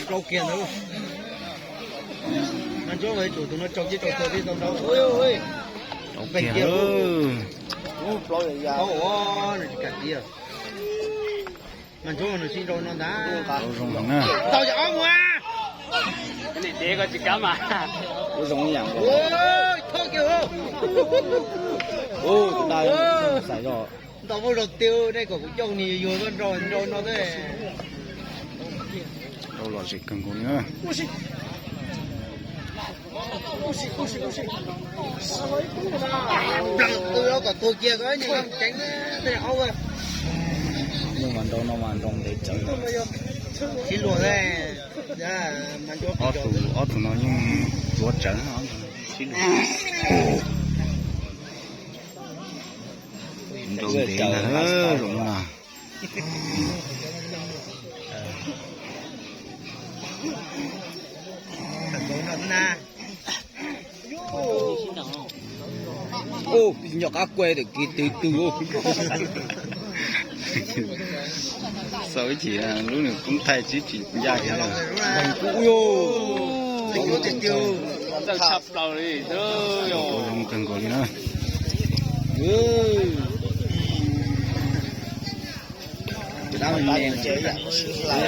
Rau kiag ntawd. Mas Ntsuab mas yuav tsum tus no rau kiag rau tuag thiab tau nrau. Rau kiag. Nws tsis kam tiag. Mas Ntsuab mas nws sib nrau no ntag. Rau zoo heev na. Tau yam ob mus. Dev ko tsis kam mas. Ua zoo ib yam. Thoj kiag. Tus dab xaiv zog. Ntaus muaj zog tiag, nej kom kuv coj ni yuag nrau nrau no thiab. Rau lom zem kawg nkaus li na. Plaws tw los kom tuag kiag ko, nws ceev tej aub. Yeej mas nrau no mas nrau ntev tsawv. Sib luag, ob tug, ob tug no yeej tuav tsawv. Nrau ntev na, zoo na. Nyom qab kuaj tawm kiag twg twg. Xaus ib chim lub nws koob thaij tsis tsis ncaj kiag. Txawj tshaj plaws li, zoo kawg nkaus li na. Dab me,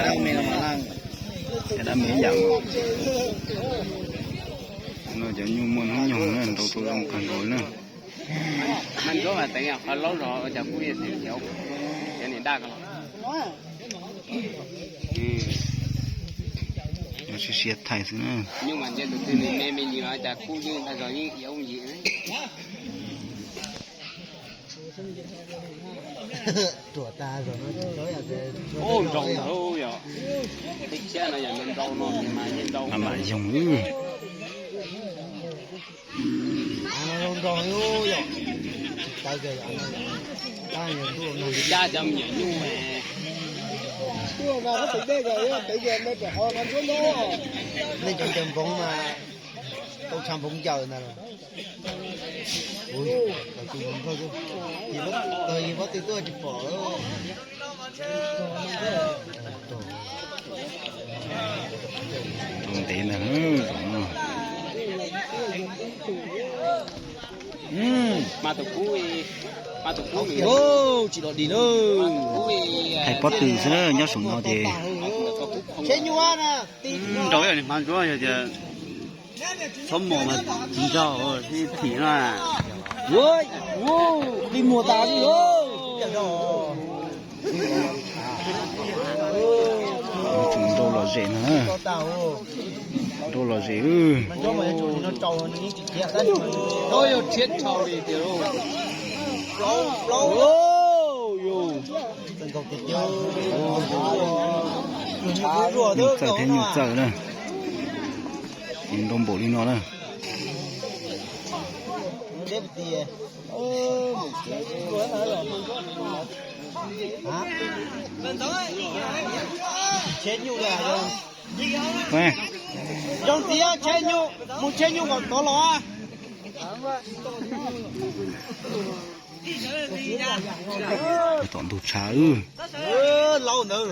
dab me no mas laj, dab me ib yam. No cov nyuj muaj hnub nyoog na, nrau tau zoo kawg nkaus li na. Mas Ntsuab mas teev qhov laub zog ua cas kuj cov niam daj ko los. Siab siab thaij xwb na. Nyuj mas nce tus twg nws me me nyuam ua cas kuj yeej ntag zog yeej iaub yim. Ruam tas zog no. Ub, nrau ntawd yog, tib thiab no yog nrau no mas yeej nrau. Mas yoog. Cab cov me nyuam nyuj. Nej cov ncaws npoo mas tau tshav npoo ncaws ntag. Tus nkaus nrog, tus yog pob tw tuaj tsis pom. Ntev ntag. Mas tus kub, mas tus kub tsis los dim na. Hais pob tw xwb nyob saum no ces. Nrau ib yam li hmab ntsuab yog tias txhob mos mas tsis nrau sib thim no. Qi muag tas li. Nrau lom zem na. Nrau lom zem. Nyuj txawj thiab nyuj txawj na. Ces nrau npaum li no na. Zoo tias cheb nyuj, mus cheb nyuj kom tov los. Tom ntug tshav. Laub ntawd.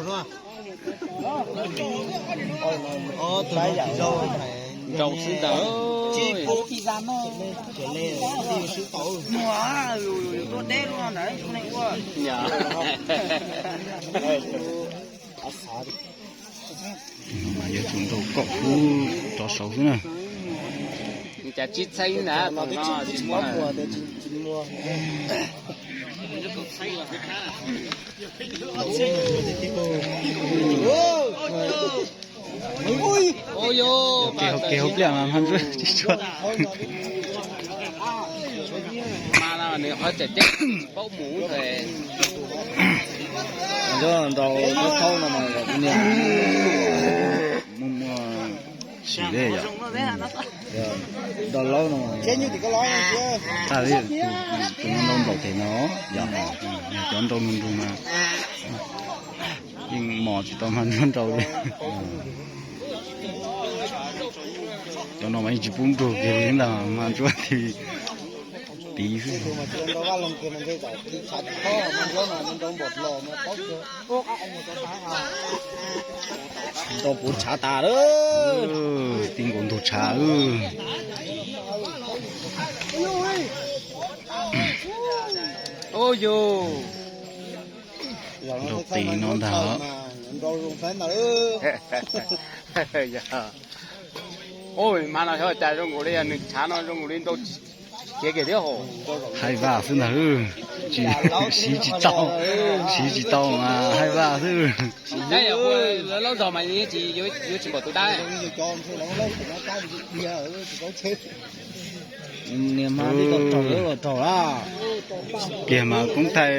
Nrau xwb ntag. Mas yuav tsum nrau kom kub rov saud xwb na. Cas tsis txheeb ntag. Ua yog, hauv kev hauv pliaj mas hmab ntsuab tsis tshua. Mas nws qhov tseem ceeb paub mus. Nrau thaub no mas niag muaj muaj sim li yom. Nrau laub no, tus no nrau nplaum tes no, yog cov nrau nrug nrug mas yeej mos tsis tau hmab ntsuab nrau li. Cov no mas yeej tsis pub nrug kiag li ntag, hmab ntsuab thiaj li Tiv xwb. Nrau puv tshav tas lawm. Ti nkaus ntug tshav. Nrau tis no ntag. Ua mas no xyov cas zoo nkaus li nws tshav no zoo nkaus li nrau khiav kiag thiab hos. Haib vaj xwb ntag, siv tsis tau, siv tsis tau mas haib vaj xwb. Laub zog mas yuav tsis npaum tus dab. Niag hmab twb tau raug lawm los raug lawm. Pliag mas Koob Thaij,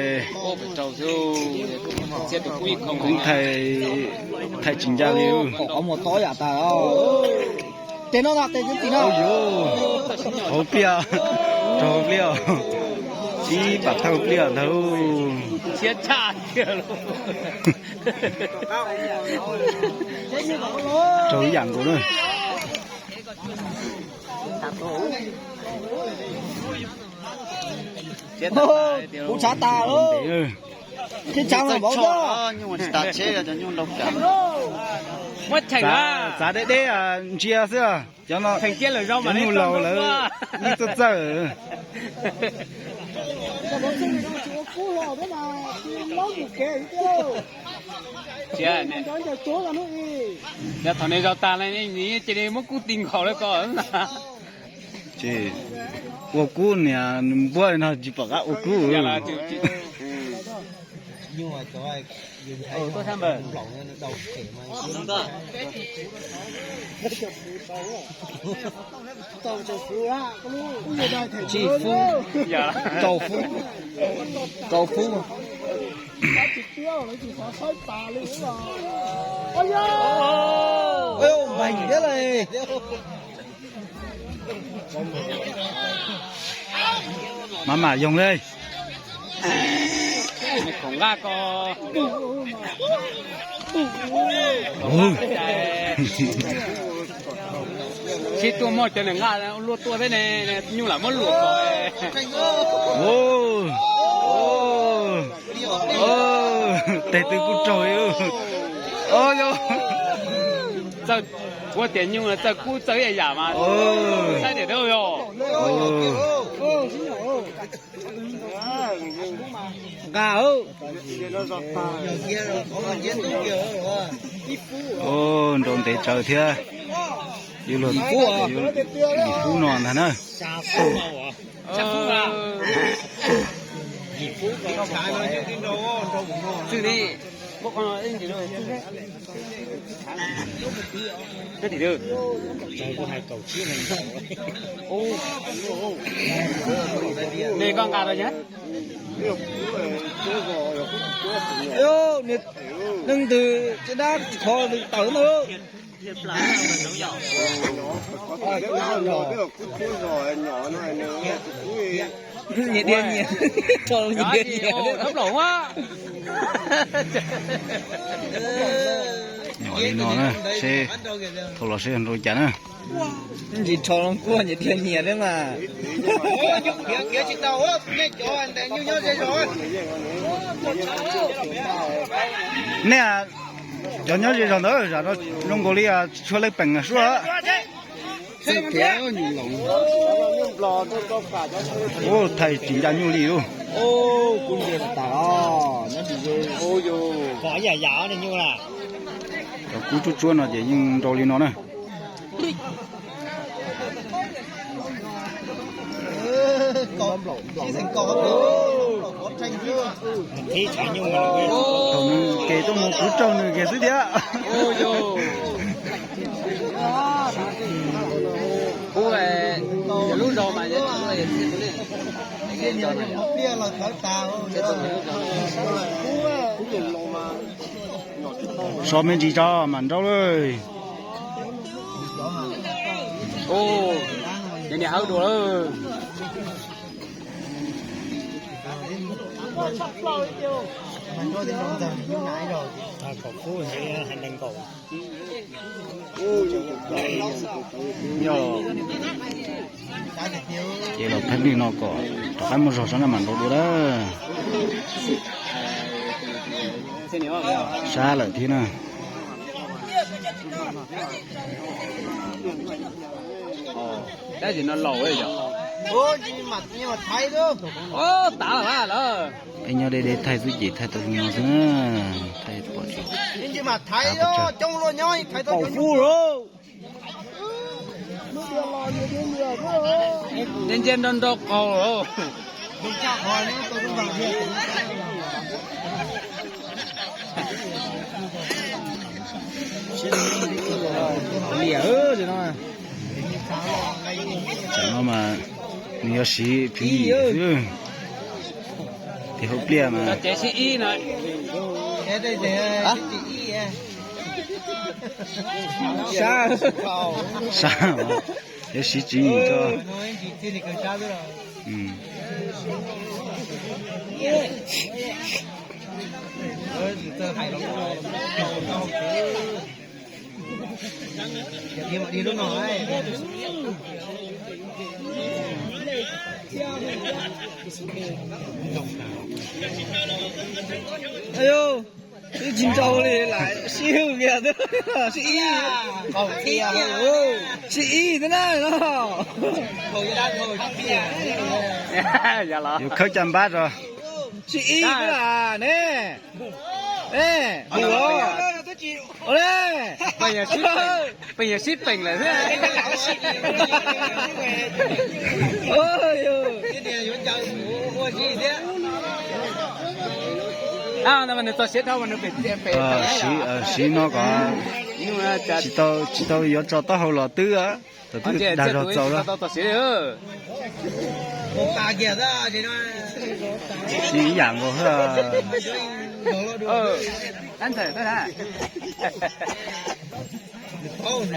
Koob Thaij, Thaij tsis ncaj li. Qhov muag tob yam tas. Tes no tes tim no. Hauv pliaj, raug pliaj, ib pam thawj pliaj ntag. Raug ib yam nkaus na. Kuv tshav tas lawm. Tsis tshav mas vauv xwb. Txav deb deb ntsia xwb, cov no nyuj laus lawv yeej txawj txawj. Thaum nej zau tas cia li muab kub ti nkaus lawm ko. Ces ua kub niag npuab no tsis pom qab ua kub. Tsis fub, rau fub, rau fub. Npaig thiab lawm. Maj mam yoog li. Khoom nqaj ko. Sib tuaj muaj cov nws nqaj luaj tuaj thiab ne, nyuj lam muab luam kom. Tes twb kub raug li. Txawj, kuv tias nyuj txawj kub txawj ib yam mas. Saib tias yog. Nqa. Nrau ntev tsawv thiab. Yuav luag lim fub no ntag na. Nej koj nqa tau yog? Neeg ntws ces dab qhov tawm ntag. Nyias dhia nyias, nyias dhia nyias. Nyom li no na, seb thaum los seb nrau cas na. Ntsis rho loo kuaj nyias dhia nyias thiab mas. Nej cov nyob ze zog ntawd, zam no zoo nkaus li tsis tshua leej peem suab. Ua thaij tsis ncaj nyuj li. Cov kub tsuab tsuab no ces yeej nrau li no na. Thaum nws kev tuaj mus kuv raug nws kiag xwb thiab. Kub lub zog mas so me ntsis tso mam nrau lawm. Niam hawb dua lawm. Yog. Ces los pheej li no kom rov qab muaj zog tso na mam nrau dua lawm. Sab lawm thiab na. Tab sis no laus yom. Tav lawm lawm. Peb nyob deb deb thaij xwb ces thaij tau li no xwb na. Thaij pom tsis. Pom fub lawm. Ntsia ntsia nrau nrau qaug lawm. Liam no. Tsam no mas nws yuav siv tswv yim xwb. Tes hauv pliaj mas. Sab, yuav siv tswv yim tso. Twb tsis nrau li lawm, sib hwm kiag twb, sib ib, sib ib twb na no. Yuav khawb caj npab tso. Sib ib twb na ne. Peb yog sib peem lawm thiab. Siv no kom tsis tau yuav tso taub hau los twb, thaum twg dag zog txaus. Siv ib yam nkaus xwb. Kaum ob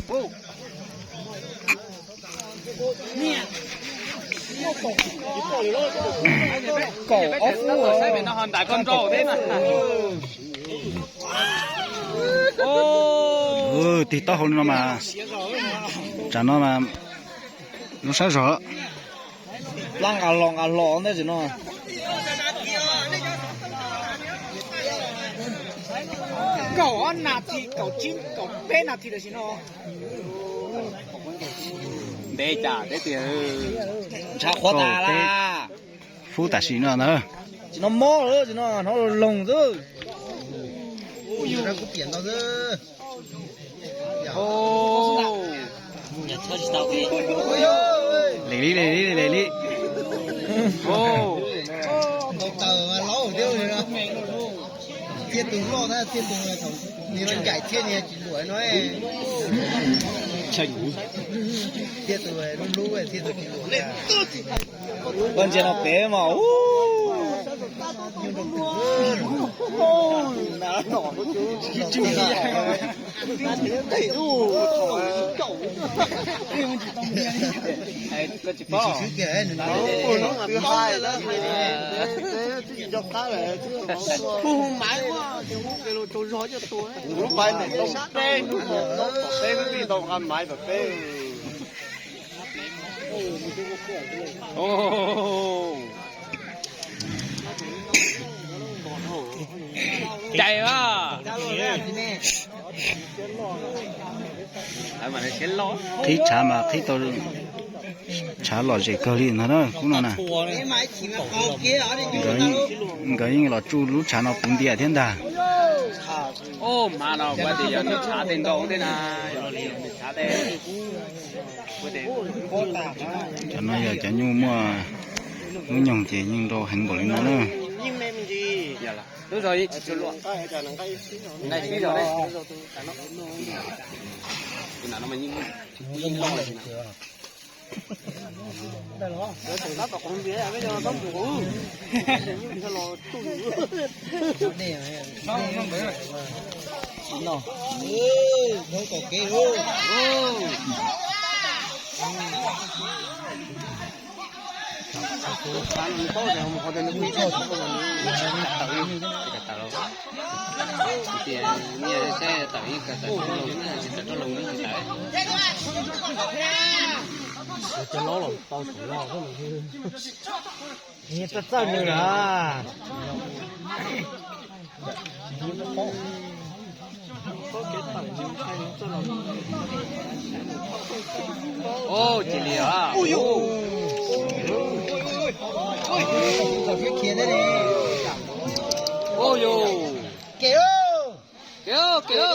fub. Tig taub hau li no mas, tsam no mas lub sab zog. Plab nqa hlo nqa hlo ntawm no. Kaum ob nas this, kaum tsib, kaum peb nas this tam sim no. Ntev cas teb tiag. Ntshav qhuav tas lawm. Fub tam sim no ntag. Tsis no mob lawm, tsis no hnov loog xwb. Lem li, lem li, lem li. Thiaj tus loj thiab, thiaj tus nws ncaim thiab nws tsis luam no. Thiaj tus lub lub thiaj tus tsis luam. Koj ntsia no pem mas. Hu hu maiv ua ces hu ke los tsaug zog coj tua. Lub maiv ntawm tau peb hnub, tau peb hnub li tau nqa maiv tom peb. Cais a. Qhib tshav mas qhib tau tshav lom zem kawg li ntag na, khub no na. Nkawd yeej los tsuj lub tshav no puv ntiag thiab ntag. Hmav no kuv tias yog nws tshav tej nrau tej na, yog nws tshav tej. Cov no yog cov nyuj muaj hnub nyoog ces yeej nrau heev npaum li no na. Cov laus los tau saum no, txawj nws na. Ua cia li a. Ua yus. Kev, kev, kev.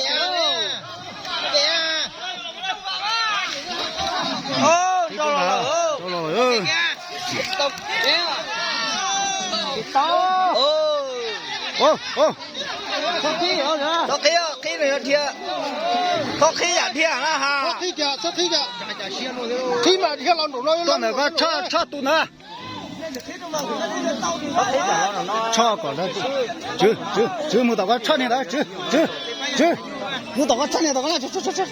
Txhob qhib, qhib nws dhia, txhob qhib yam dhia na ha. Qhib mas dhia los nraum no. Tuaj ntawm ko, tshoj tus ntawd. Tshoj kom, tswv, tswv, tswv mus tom ko, tshoj niag ntawd, tswv, tswv, tswv. Mus tom ko, tshoj niag tom ko, los, mus tshoj niag tod,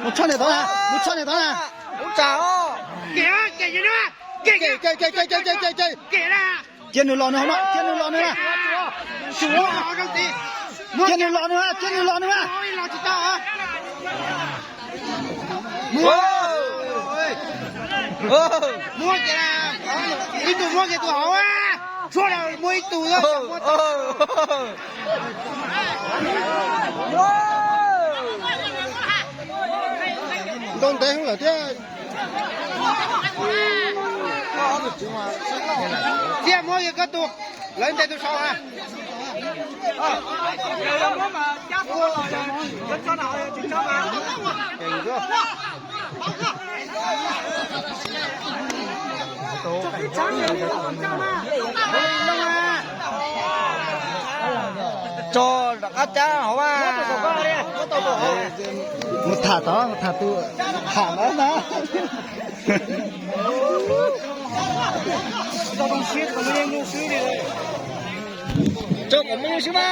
mus tshoj niag tod na, mus tshoj niag tod na. Cia nws los nws hauv no, cia nws los nws na. Cia nws los nws na, cia nws los nws na. Ib tug muab kiag tus hauv, tshuab los muab ib tug. Ntoo ntev hwv lawm thiab. Txiaj muab kiag koj tus, lawv ntes tus saud a. Tso rov qab cab hauv a. Mus tham tod, mus tham tus tham ntawd na. Tso kom muaj lub swb mas.